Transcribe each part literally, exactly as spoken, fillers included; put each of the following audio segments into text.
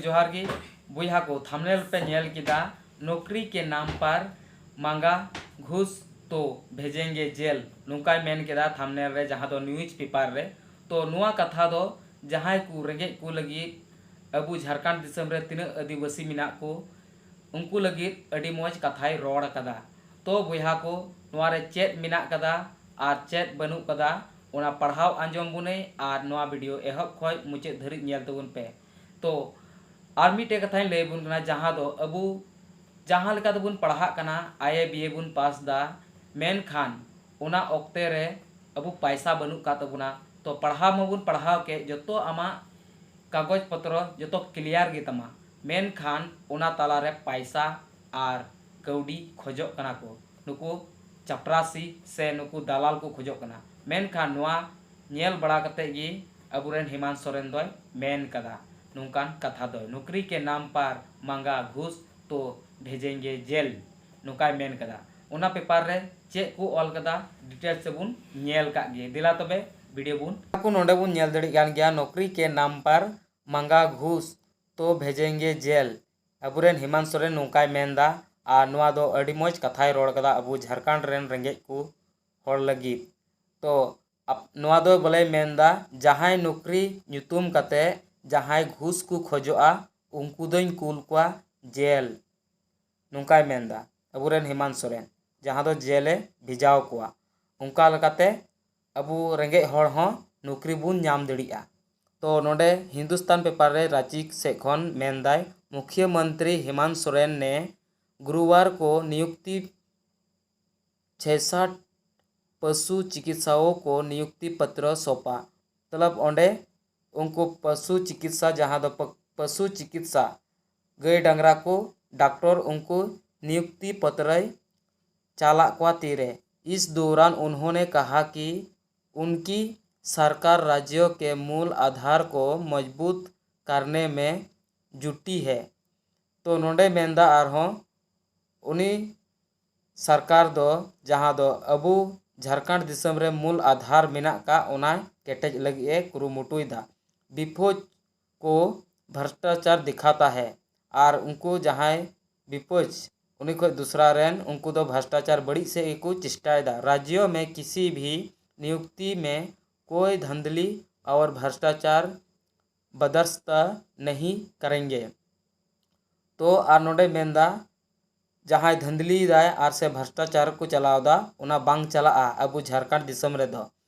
ᱡᱚᱦᱟᱨ ᱜᱮ ᱵᱚᱭᱦᱟ ᱠᱚ, ᱛᱷᱟᱢᱱᱮᱞ ᱯᱮ ᱧᱮᱞ ᱠᱮᱫᱟ, ᱱᱚᱠᱨᱤ ᱠᱮ ᱱᱟᱢ ᱯᱟᱨ ᱢᱟᱸᱜᱟ ᱜᱷᱩᱥ ᱛᱚ ᱵᱷᱮᱡᱮᱝᱜᱮ ᱡᱮᱞ, ᱱᱚᱝᱠᱟᱭ ᱢᱮᱱ ᱠᱮᱫᱟ ᱛᱷᱟᱢᱱᱮᱞ ᱨᱮ, ᱡᱟᱦᱟᱸ ᱫᱚ ᱱᱤᱭᱩᱡᱽ ᱯᱮᱯᱟᱨ ᱨᱮ᱾ ᱛᱚ ᱱᱚᱣᱟ ᱠᱟᱛᱷᱟ ᱫᱚ ᱡᱟᱦᱟᱸᱭ ᱠᱚ ᱨᱮᱸᱜᱮᱡ ᱠᱚ ᱞᱟᱹᱜᱤᱫ, ᱟᱵᱚ ᱡᱷᱟᱲᱠᱷᱚᱸᱰ ᱫᱤᱥᱚᱢ ᱨᱮ ᱛᱤᱱᱟᱹᱜ ᱟᱹᱫᱤᱵᱟᱹᱥᱤ ᱢᱮᱱᱟᱜ ᱠᱚ, ᱩᱱᱠᱩ ᱞᱟᱹᱜᱤᱫ ᱟᱹᱰᱤ ᱢᱚᱡᱽ ᱠᱟᱛᱷᱟᱭ ᱨᱚᱲ ᱟᱠᱟᱫᱟ᱾ ᱛᱚ ᱵᱚᱭᱦᱟ ᱠᱚ, ᱱᱚᱣᱟ ᱨᱮ ᱪᱮᱫ ᱢᱮᱱᱟᱜ ᱠᱟᱫᱟ ᱟᱨ ᱪᱮᱫ ᱵᱟᱹᱱᱩᱜ ᱠᱟᱫᱟ, ᱚᱱᱟ ᱯᱟᱲᱦᱟᱣ ᱟᱸᱡᱚᱢ ᱵᱚᱱᱟᱹᱧ ᱟᱨ ᱱᱚᱣᱟ ᱵᱷᱤᱰᱤᱭᱳ ᱮᱦᱚᱵ ᱠᱷᱚᱱ ᱢᱩᱪᱟᱹᱫ ᱫᱷᱟᱹᱨᱤᱡ ᱧᱮᱞ ᱛᱟᱵᱚᱱ ᱯᱮ᱾ ᱛᱚ ᱟᱨ ᱢᱤᱫᱴᱮᱡ ᱠᱟᱛᱷᱟᱧ ᱞᱟᱹᱭ ᱟᱵᱚᱱ ᱠᱟᱱᱟ, ᱡᱟᱦᱟᱸ ᱫᱚ ᱟᱵᱚ ᱡᱟᱦᱟᱸ ᱞᱮᱠᱟ ᱛᱮᱵᱚᱱ ᱯᱟᱲᱦᱟᱜ ᱠᱟᱱᱟ, ᱟᱭ ᱮ ᱵᱤ ᱮ ᱵᱚᱱ ᱯᱟᱥ ᱫᱟ, ᱢᱮᱱᱠᱷᱟᱱ ᱚᱱᱟ ᱚᱠᱛᱮ ᱨᱮ ᱟᱵᱚ ᱯᱟᱭᱥᱟ ᱵᱟᱹᱱᱩᱜ ᱠᱟᱫ ᱛᱟᱵᱚᱱᱟ᱾ ᱛᱚ ᱯᱟᱲᱦᱟᱣ ᱢᱟᱵᱚᱱ ᱯᱟᱲᱦᱟᱣ ᱠᱮᱫ, ᱡᱚᱛᱚ ᱟᱢᱟᱜ ᱠᱟᱜᱚᱡᱽ ᱯᱚᱛᱨᱚ ᱡᱚᱛᱚ ᱠᱞᱤᱭᱟᱨ ᱜᱮ ᱛᱟᱢᱟ, ᱢᱮᱱᱠᱷᱟᱱ ᱚᱱᱟ ᱛᱟᱞᱟᱨᱮ ᱯᱟᱭᱥᱟ ᱟᱨ ᱠᱟᱹᱣᱰᱤ ᱠᱷᱚᱡᱚᱜ ᱠᱟᱱᱟ ᱠᱚ, ᱱᱩᱠᱩ ᱪᱟᱯᱨᱟᱥᱤ ᱥᱮ ᱱᱩᱠᱩ ᱫᱟᱞᱟᱞ ᱠᱚ ᱠᱷᱚᱡᱚᱜ ᱠᱟᱱᱟ᱾ ᱢᱮᱱᱠᱷᱟᱱ ᱱᱚᱣᱟ ᱧᱮᱞ ᱵᱟᱲᱟ ᱠᱟᱛᱮ ᱜᱮ ᱟᱵᱚᱨᱮᱱ ᱦᱮᱢᱟᱱᱛ ᱥᱚᱨᱮᱱ ᱫᱚᱭ ᱢᱮᱱ ᱠᱟᱫᱟ ᱱᱚᱝᱠᱟᱱ ᱠᱟᱛᱷᱟ ᱫᱚᱭ, ᱱᱚᱠᱨᱤ ᱠᱮ ᱱᱟᱢ ᱯᱟᱨ ᱢᱟᱸᱜᱟ ᱜᱷᱩᱥ ᱛᱚ ᱵᱷᱮᱡᱮᱝᱜᱮ ᱡᱮᱞ, ᱱᱚᱝᱠᱟᱭ ᱢᱮᱱ ᱠᱟᱫᱟ᱾ ᱚᱱᱟ ᱯᱮᱯᱟᱨ ᱨᱮ ᱪᱮᱫ ᱠᱚ ᱚᱞ ᱠᱟᱫᱟ, ᱰᱤᱴᱮᱞᱥ ᱛᱮᱵᱚᱱ ᱧᱮᱞ ᱠᱟᱜ ᱜᱮ᱾ ᱫᱮᱞᱟ ᱛᱚᱵᱮ ᱵᱷᱤᱰᱤᱭᱳ ᱵᱚᱱ ᱠᱚ ᱱᱚᱰᱮ ᱵᱚᱱ ᱧᱮᱞ ᱫᱟᱲᱮᱭᱟᱜ ᱠᱟᱱ ᱜᱮᱭᱟ, ᱱᱚᱠᱨᱤ ᱠᱮ ᱱᱟᱢ ᱯᱟᱨ ᱢᱟᱸᱜᱟ ᱜᱷᱩᱥ ᱛᱚ ᱵᱷᱮᱡᱮᱝᱜᱮ ᱡᱮᱞ᱾ ᱟᱵᱚᱨᱮᱱ ᱦᱮᱢᱟᱱᱛ ᱥᱚᱨᱮᱱ ᱱᱚᱝᱠᱟᱭ ᱢᱮᱱᱫᱟ, ᱟᱨ ᱱᱚᱣᱟ ᱫᱚ ᱟᱹᱰᱤ ᱢᱚᱡᱽ ᱠᱟᱛᱷᱟᱭ ᱨᱚᱲ ᱠᱟᱫᱟ ᱟᱵᱚ ᱡᱷᱟᱲᱠᱷᱚᱸᱰ ᱨᱮᱱ ᱨᱮᱸᱜᱮᱡ ᱠᱚ ᱦᱚᱲ ᱞᱟᱹᱜᱤᱫ᱾ ᱛᱚ ᱟᱯ- ᱱᱚᱣᱟ ᱫᱚ ᱵᱚᱞᱮ ᱢᱮᱱᱫᱟ, ᱡᱟᱦᱟᱸᱭ ᱱᱚᱠᱨᱤ ᱧᱩᱛᱩᱢ ᱠᱟᱛᱮ ᱡᱟᱦᱟᱸᱭ ᱜᱷᱩᱥ ᱠᱚ ᱠᱷᱚᱡᱚᱜᱼᱟ, ᱩᱱᱠᱩ ᱫᱚᱧ ᱠᱩᱞ ᱠᱚᱣᱟ ᱡᱮᱞ, ᱱᱚᱝᱠᱟᱭ ᱢᱮᱱᱫᱟ ᱟᱵᱚᱨᱮᱱ ᱦᱮᱢᱟᱱᱛ ᱥᱚᱨᱮᱱ, ᱡᱟᱦᱟᱸ ᱫᱚ ᱡᱮᱞᱮ ᱵᱷᱮᱡᱟᱣ ᱠᱚᱣᱟ᱾ ᱚᱱᱠᱟ ᱞᱮᱠᱟᱛᱮ ᱟᱵᱚ ᱨᱮᱸᱜᱮᱡ ᱦᱚᱲ ᱦᱚᱸ ᱱᱚᱠᱨᱤ ᱵᱚᱱ ᱧᱟᱢ ᱫᱟᱲᱮᱭᱟᱜᱼᱟ᱾ ᱛᱚ ᱱᱚᱰᱮ ᱦᱤᱱᱫᱩᱥᱛᱟᱱ ᱯᱮᱯᱟᱨ ᱨᱮ ᱨᱟᱸᱪᱤ ᱥᱮᱫ ᱠᱷᱚᱱ ᱢᱮᱱᱫᱟᱭ, मुख्यमंत्री हेमंत सोरेन ने गुरुवार को नियुक्ति ᱪᱷᱮᱥᱟᱴ ᱯᱚᱥᱩ ᱪᱤᱠᱤᱛᱥᱟᱣ ᱠᱚ ᱱᱤᱭᱩᱠᱛᱤ ᱯᱚᱛᱨᱚ ᱥᱚᱯᱟ᱾ ᱢᱚᱛᱞᱚᱵ ᱚᱸᱰᱮ ᱩᱱᱠᱩ ᱯᱚᱥᱩ ᱪᱤᱠᱤᱛᱥᱟ, ᱡᱟᱦᱟᱸ ᱫᱚ ᱯᱚ- ᱯᱚᱥᱩ ᱪᱤᱠᱤᱛᱥᱟ, ᱜᱟᱹᱭ ᱰᱟᱝᱨᱟ ᱠᱚ ᱰᱟᱠᱴᱚᱨ, ᱩᱱᱠᱩ ᱱᱤᱭᱩᱠᱛᱤ ᱯᱚᱛᱨᱚᱭ ᱪᱟᱞᱟᱜ ᱠᱚᱣᱟ ᱛᱤᱨᱮ᱾ इस दौरान उन्होंने कहा कि उनकी सरकार राज्यों के मूल आधार को मजबूत करने में जुटी है। ᱛᱚ ᱱᱚᱰᱮ ᱢᱮᱱᱫᱟ ᱟᱨᱦᱚᱸ, ᱩᱱᱤ ᱥᱚᱨᱠᱟᱨ ᱫᱚ ᱡᱟᱦᱟᱸ ᱫᱚ ᱟᱵᱚ ᱡᱷᱟᱲᱠᱷᱚᱸᱰ ᱫᱤᱥᱚᱢ ᱨᱮ ᱢᱩᱞ ᱟᱫᱷᱟᱨ ᱢᱮᱱᱟᱜ ᱟᱠᱟᱫ, ᱚᱱᱟᱭ ᱠᱮᱴᱮᱡ ᱞᱟᱹᱜᱤᱫ ᱮ ᱠᱩᱨᱩᱢᱩᱴᱩᱭᱮᱫᱟ᱾ विपक्ष को भ्रष्टाचार दिखाता है। ᱟᱨ ᱩᱱᱠᱩ ᱡᱟᱦᱟᱸᱭ ᱵᱤᱯᱚᱡᱽ, ᱩᱱᱤ ᱠᱷᱚᱡ ᱫᱩᱥᱨᱟ ᱨᱮᱱ, ᱩᱱᱠᱩ ᱫᱚ ᱵᱷᱨᱟᱥᱴᱟᱪᱟᱨ ᱵᱟᱹᱲᱤᱡ ᱥᱮᱫ ᱜᱮᱠᱚ ᱪᱮᱥᱴᱟᱭᱮᱫᱟ᱾ राज्यों में किसी भी नियुक्ति में कोई धांधली और भ्रष्टाचार बर्दाश्त नहीं करेंगे। ᱛᱚ ᱟᱨ ᱱᱚᱰᱮ ᱢᱮᱱᱫᱟ, ᱡᱟᱦᱟᱸᱭ ᱫᱷᱟᱹᱱᱫᱞᱤᱭᱮᱫᱟᱭ ᱟᱨ ᱥᱮ ᱵᱷᱨᱟᱥᱴᱟᱪᱟᱨ ᱠᱚ ᱪᱟᱞᱟᱣᱫᱟ, ᱚᱱᱟ ᱵᱟᱝ ᱪᱟᱞᱟᱜᱼᱟ ᱟᱵᱚ ᱡᱷᱟᱲᱠᱷᱚᱸᱰ ᱫᱤᱥᱚᱢ ᱨᱮᱫᱚ᱾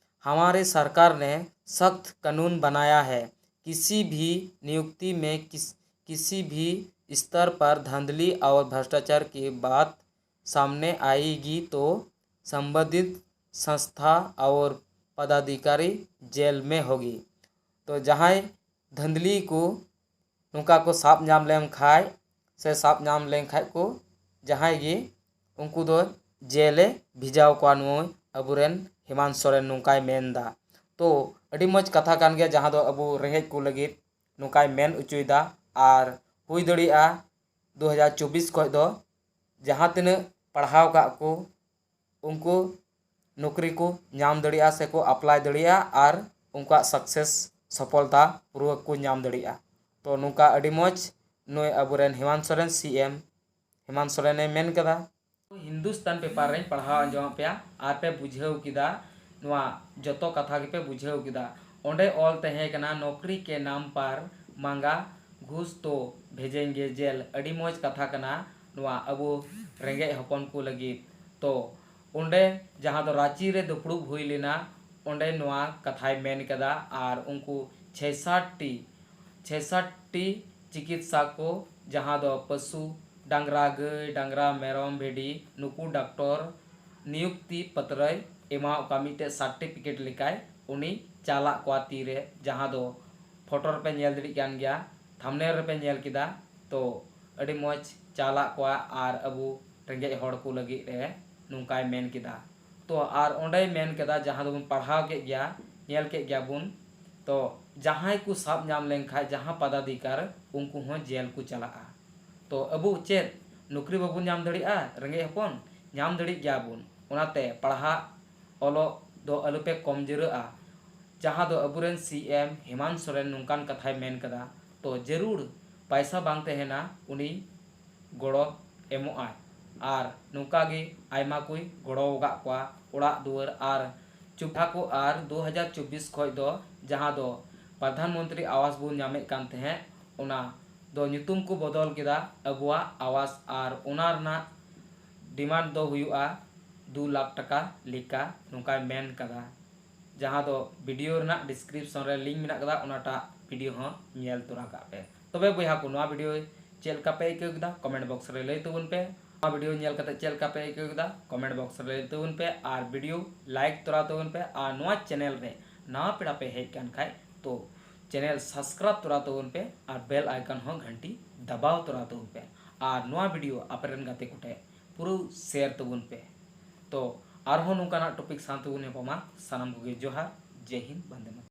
हमारी सरकार ने सख्त कानून बनाया है। किसी भी नियुक्ति में किस किसी भी स्तर पर धांधली और भ्रष्टाचार की बात सामने आएगी तो संबंधित संस्था और पदाधिकारी जेल में होगी। ᱛᱚ ᱡᱟᱦᱟᱸᱭ ᱫᱷᱟᱹᱱᱫᱞᱤ ᱠᱚ ᱱᱚᱝᱠᱟ ᱠᱚ ᱥᱟᱵ ᱧᱟᱢ ᱞᱮᱱ ᱠᱷᱟᱡ ᱥᱮ ᱥᱟᱵ ᱧᱟᱢ ᱞᱮᱱ ᱠᱷᱟᱡ ᱠᱚ ᱡᱟᱦᱟᱸᱭ ᱜᱮ, ᱩᱱᱠᱩ ᱫᱚ ᱡᱮᱞᱮ ᱵᱷᱮᱡᱟᱣ ᱠᱚᱣᱟ ᱱᱩᱭ ᱟᱵᱚᱨᱮᱱ ᱦᱮᱢᱟᱱᱛ ᱥᱚᱨᱮᱱ, ᱱᱚᱝᱠᱟᱭ ᱢᱮᱱ ᱮᱫᱟ᱾ ᱛᱚ ᱟᱹᱰᱤ ᱢᱚᱡᱽ ᱠᱟᱛᱷᱟ ᱠᱟᱱ ᱜᱮᱭᱟ, ᱡᱟᱦᱟᱸ ᱫᱚ ᱟᱵᱚ ᱨᱮᱸᱜᱮᱡ ᱠᱚ ᱞᱟᱹᱜᱤᱫ ᱱᱚᱝᱠᱟᱭ ᱢᱮᱱ ᱚᱪᱚᱭᱮᱫᱟ᱾ ᱟᱨ ᱦᱩᱭ ᱫᱟᱲᱮᱭᱟᱜᱼᱟ ᱫᱩ ᱦᱟᱡᱟᱨ ᱪᱚᱵᱵᱤᱥ ᱠᱷᱚᱡ ᱫᱚ ᱡᱟᱦᱟᱸ ᱛᱤᱱᱟᱹᱜ ᱯᱟᱲᱦᱟᱣ ᱠᱟᱜ ᱠᱚ ᱩᱱᱠᱩ ᱱᱚᱠᱨᱤ ᱠᱚ ᱧᱟᱢ ᱫᱟᱲᱮᱭᱟᱜᱼᱟ ᱥᱮᱠᱚ ᱟᱯᱞᱟᱭ ᱫᱟᱲᱮᱭᱟᱜᱼᱟ ᱟᱨ ᱩᱱᱠᱩᱣᱟᱜ ᱥᱟᱠᱥᱮᱥ, ᱥᱚᱯᱷᱚᱞᱛᱟ ᱯᱩᱨᱟᱹ ᱠᱚ ᱧᱟᱢ ᱫᱟᱲᱮᱭᱟᱜᱼᱟ᱾ ᱛᱚ ᱱᱚᱝᱠᱟ ᱟᱹᱰᱤ ᱢᱚᱡᱽ ᱱᱩᱭ ᱟᱵᱚᱨᱮᱱ ᱦᱮᱢᱟᱱᱛ ᱥᱚᱨᱮᱱ, ᱥᱤ ᱮᱢ ᱦᱮᱢᱟᱱᱛ ᱥᱚᱨᱮᱱᱮ ᱢᱮᱱ ᱠᱟᱫᱟ᱾ ᱦᱤᱱᱫᱩᱥᱛᱟᱱ ᱯᱮᱯᱟᱨ ᱨᱮᱧ ᱯᱟᱲᱦᱟᱣ ᱟᱸᱡᱚᱢᱟᱫ ᱯᱮᱭᱟ ᱟᱨ ᱯᱮ ᱵᱩᱡᱷᱟᱹᱣ ᱠᱮᱫᱟ, ᱱᱚᱣᱟ ᱡᱚᱛᱚ ᱠᱟᱛᱷᱟ ᱜᱮᱯᱮ ᱵᱩᱡᱷᱟᱹᱣ ᱠᱮᱫᱟ᱾ ᱚᱸᱰᱮ ᱚᱞ ᱛᱟᱦᱮᱸ ᱠᱟᱱᱟ, ᱱᱚᱠᱨᱤ ᱠᱮ ᱱᱟᱢ ᱯᱟᱨ ᱢᱟᱸᱜᱟ ᱜᱷᱩᱥ ᱛᱚ ᱵᱷᱮᱡᱮᱝᱜᱮ ᱡᱮᱞ᱾ ᱟᱹᱰᱤ ᱢᱚᱡᱽ ᱠᱟᱛᱷᱟ ᱠᱟᱱᱟ ᱱᱚᱣᱟ ᱟᱵᱚ ᱨᱮᱸᱜᱮᱡ ᱦᱚᱯᱚᱱ ᱠᱚ ᱞᱟᱹᱜᱤᱫ᱾ ᱛᱚ ᱚᱸᱰᱮ ᱡᱟᱦᱟᱸ ᱫᱚ ᱨᱟᱸᱪᱤ ᱨᱮ ᱫᱩᱯᱲᱩᱵ ᱦᱩᱭ ᱞᱮᱱᱟ, ᱚᱸᱰᱮ ᱱᱚᱣᱟ ᱠᱟᱛᱷᱟᱭ ᱢᱮᱱ ᱠᱟᱫᱟ᱾ ᱟᱨ ᱩᱱᱠᱩ ᱪᱷᱮᱥᱟᱴ ᱴᱤ, ᱪᱷᱮᱥᱟᱴ ᱴᱤ ᱪᱤᱠᱤᱛᱥᱟ ᱠᱚ, ᱡᱟᱦᱟᱸ ᱫᱚ ᱯᱚᱥᱩ, ᱰᱟᱝᱨᱟ, ᱜᱟᱹᱭ, ᱰᱟᱝᱨᱟ, ᱢᱮᱨᱚᱢ, ᱵᱷᱤᱰᱤ, ᱱᱩᱠᱩ ᱰᱟᱠᱴᱚᱨ ᱱᱤᱭᱩᱠᱛᱤ ᱯᱚᱛᱨᱚᱭ ᱮᱢᱟᱣᱟᱫ ᱠᱚᱣᱟ, ᱢᱤᱫᱴᱮᱡ ᱥᱟᱨᱴᱤᱯᱷᱤᱠᱮᱴ ᱞᱮᱠᱟᱭ ᱩᱱᱤ ᱪᱟᱞᱟᱜ ᱠᱚᱣᱟ ᱛᱤᱨᱮ, ᱡᱟᱦᱟᱸ ᱫᱚ ᱯᱷᱳᱴᱳ ᱨᱮᱯᱮ ᱧᱮᱞ ᱫᱟᱲᱮᱭᱟᱜ ᱠᱟᱱ ᱜᱮᱭᱟ, ᱛᱷᱟᱢᱵᱽᱱᱮᱞ ᱨᱮᱯᱮ ᱧᱮᱞ ᱠᱮᱫᱟ᱾ ᱛᱚ ᱟᱹᱰᱤ ᱢᱚᱡᱽ ᱪᱟᱞᱟᱜ ᱠᱚᱣᱟ ᱟᱨ ᱟᱵᱚ ᱨᱮᱸᱜᱮᱡ ᱦᱚᱲ ᱠᱚ ᱞᱟᱹᱜᱤᱫ ᱨᱮ ᱱᱚᱝᱠᱟᱭ ᱢᱮᱱ ᱠᱮᱫᱟ᱾ ᱛᱚ ᱟᱨ ᱚᱸᱰᱮᱭ ᱢᱮᱱ ᱠᱮᱫᱟ, ᱡᱟᱦᱟᱸ ᱫᱚᱵᱚᱱ ᱯᱟᱲᱦᱟᱣ ᱠᱮᱫ ᱜᱮᱭᱟ, ᱧᱮᱞ ᱠᱮᱫ ᱜᱮᱭᱟ ᱵᱚᱱ, ᱛᱚ ᱡᱟᱦᱟᱸᱭ ᱠᱚ ᱥᱟᱵ ᱧᱟᱢ ᱞᱮᱱᱠᱷᱟᱡ, ᱡᱟᱦᱟᱸ ᱯᱚᱫᱟᱫᱷᱤᱠᱟᱨ, ᱩᱱᱠᱩ ᱦᱚᱸ ᱡᱮᱞ ᱠᱚ ᱪᱟᱞᱟᱜᱼᱟ᱾ ᱛᱚ ᱟᱵᱚ ᱪᱮᱫ ᱱᱚᱠᱨᱤ ᱵᱟᱵᱚᱱ ᱧᱟᱢ ᱫᱟᱲᱮᱭᱟᱜᱼᱟ? ᱨᱮᱸᱜᱮᱡ ᱦᱚᱯᱚᱱ ᱧᱟᱢ ᱫᱟᱲᱮᱭᱟᱜ ᱜᱮᱭᱟ ᱵᱚᱱ᱾ ᱚᱱᱟᱛᱮ ᱯᱟᱲᱦᱟᱜ ᱚᱞᱚᱜ ᱫᱚ ᱟᱞᱚᱯᱮ ᱠᱚᱢᱡᱳᱨᱚᱜᱼᱟ᱾ ᱡᱟᱦᱟᱸ ᱫᱚ ᱟᱵᱚᱨᱮᱱ ᱥᱤ ᱮᱢ ᱦᱮᱢᱟᱱᱛ ᱥᱚᱨᱮᱱ ᱱᱚᱝᱠᱟᱱ ᱠᱟᱛᱷᱟᱭ ᱢᱮᱱ ᱠᱟᱫᱟ, ᱛᱚ ᱡᱟᱹᱨᱩᱲ ᱯᱟᱭᱥᱟ ᱵᱟᱝ ᱛᱟᱦᱮᱱᱟ, ᱩᱱᱤ ᱜᱚᱲᱚ ᱮᱢᱚᱜᱼᱟᱭ᱾ ᱟᱨ ᱱᱚᱝᱠᱟ ᱜᱮ ᱟᱭᱢᱟ ᱠᱚᱭ ᱜᱚᱲᱚ ᱟᱠᱟᱫ ᱠᱚᱣᱟ, ᱚᱲᱟᱜ ᱫᱩᱣᱟᱹᱨ ᱟᱨ ᱪᱩᱵᱷᱟ ᱠᱚ᱾ ᱟᱨ ᱫᱩ ᱦᱟᱡᱟᱨ ᱪᱚᱵᱵᱤᱥ ᱠᱷᱚᱱ ᱫᱚ ᱡᱟᱦᱟᱸ ᱫᱚ ᱯᱨᱚᱫᱷᱟᱱ ᱢᱚᱱᱛᱨᱤ ᱟᱣᱟᱥ ᱵᱚᱱ ᱧᱟᱢᱮᱫ ᱠᱟᱱ ᱛᱟᱦᱮᱸᱫ, ᱚᱱᱟ ᱫᱚ ᱧᱩᱛᱩᱢ ᱠᱚ ᱵᱚᱫᱚᱞ ᱠᱮᱫᱟ ᱟᱵᱚᱣᱟᱜ ᱟᱣᱟᱥ, ᱟᱨ ᱚᱱᱟ ᱨᱮᱱᱟᱜ ᱰᱤᱢᱟᱱᱰ ᱫᱚ ᱦᱩᱭᱩᱜᱼᱟ ᱫᱩ ᱞᱟᱠᱷ ᱴᱟᱠᱟ ᱞᱮᱠᱟ, ᱱᱚᱝᱠᱟᱭ ᱢᱮᱱ ᱠᱟᱫᱟ᱾ ᱡᱟᱦᱟᱸ ᱫᱚ ᱵᱷᱤᱰᱤᱭᱳ ᱨᱮᱱᱟᱜ ᱰᱤᱥᱠᱨᱤᱯᱥᱚᱱ ᱨᱮ ᱞᱤᱝᱠ ᱢᱮᱱᱟᱜ ᱠᱟᱫᱟ, ᱚᱱᱟᱴᱟᱜ ᱵᱷᱤᱰᱤᱭᱳ ᱦᱚᱸ ᱧᱮᱞ ᱛᱚᱨᱟ ᱠᱟᱜ ᱯᱮ᱾ ᱛᱚᱵᱮ ᱵᱚᱭᱦᱟ ᱠᱚ, ᱱᱚᱣᱟ ᱵᱷᱤᱰᱤᱭᱳ ᱪᱮᱫ ᱞᱮᱠᱟ ᱯᱮ ᱟᱹᱭᱠᱟᱹᱣ ᱠᱮᱫᱟ, ᱠᱚᱢᱮᱱᱴ ᱵᱚᱠᱥ ᱨᱮ ᱞᱟᱹᱭ ᱛᱟᱵᱚᱱ ᱯᱮ᱾ ᱱᱚᱣᱟ ᱵᱷᱤᱰᱤᱭᱳ ᱧᱮᱞ ᱠᱟᱛᱮ ᱪᱮᱫ ᱞᱮᱠᱟ ᱯᱮ ᱟᱹᱭᱠᱟᱹᱣ ᱠᱮᱫᱟ, ᱠᱚᱢᱮᱱᱴ ᱵᱚᱠᱥ ᱨᱮ ᱞᱟᱹᱭ ᱛᱟᱵᱚᱱ ᱯᱮ᱾ ᱟᱨ ᱵᱷᱤᱰᱤᱭᱳ ᱞᱟᱭᱤᱠ ᱛᱚᱨᱟ ᱛᱟᱵᱚᱱ ᱯᱮ᱾ ᱟᱨ ᱱᱚᱣᱟ ᱪᱮᱱᱮᱞ ᱨᱮ ᱱᱟᱣᱟ ᱯᱮᱲᱟ ᱯᱮ ᱦᱮᱡ ᱠᱟᱱ ᱠᱷᱟᱡ, ᱛᱚ ᱪᱮᱱᱮᱞ ᱥᱟᱵᱥᱠᱨᱟᱭᱤᱵ ᱛᱚᱨᱟ ᱛᱟᱵᱚᱱ ᱯᱮ ᱟᱨ ᱵᱮᱞ ᱟᱭᱠᱚᱱ ᱦᱚᱸ ᱜᱷᱟᱱᱴᱤ ᱫᱟᱵᱟᱣ ᱛᱚᱨᱟ ᱛᱟᱵᱚᱱ ᱯᱮ᱾ ᱟᱨ ᱱᱚᱣᱟ ᱵᱷᱤᱰᱤᱭᱳ ᱟᱯᱮ ᱨᱮᱱ ᱜᱟᱛᱮ ᱠᱚᱴᱷᱮᱡ ᱯᱩᱨᱟᱹ ᱥᱮᱭᱟᱨ ᱛᱟᱵᱚᱱ ᱯᱮ᱾ ᱛᱚ ᱟᱨᱦᱚᱸ ᱱᱚᱝᱠᱟᱱᱟᱜ ᱴᱚᱯᱤᱠ ᱥᱟᱶ ᱛᱮᱵᱚᱱ ᱧᱟᱯᱟᱢᱟ᱾ ᱥᱟᱱᱟᱢ ᱠᱚᱜᱮ ᱡᱚᱦᱟᱨ, ᱡᱮᱭ ᱦᱤᱱᱫ, ᱵᱚᱱᱫᱮ ᱢᱟᱛᱚᱨᱚᱢ᱾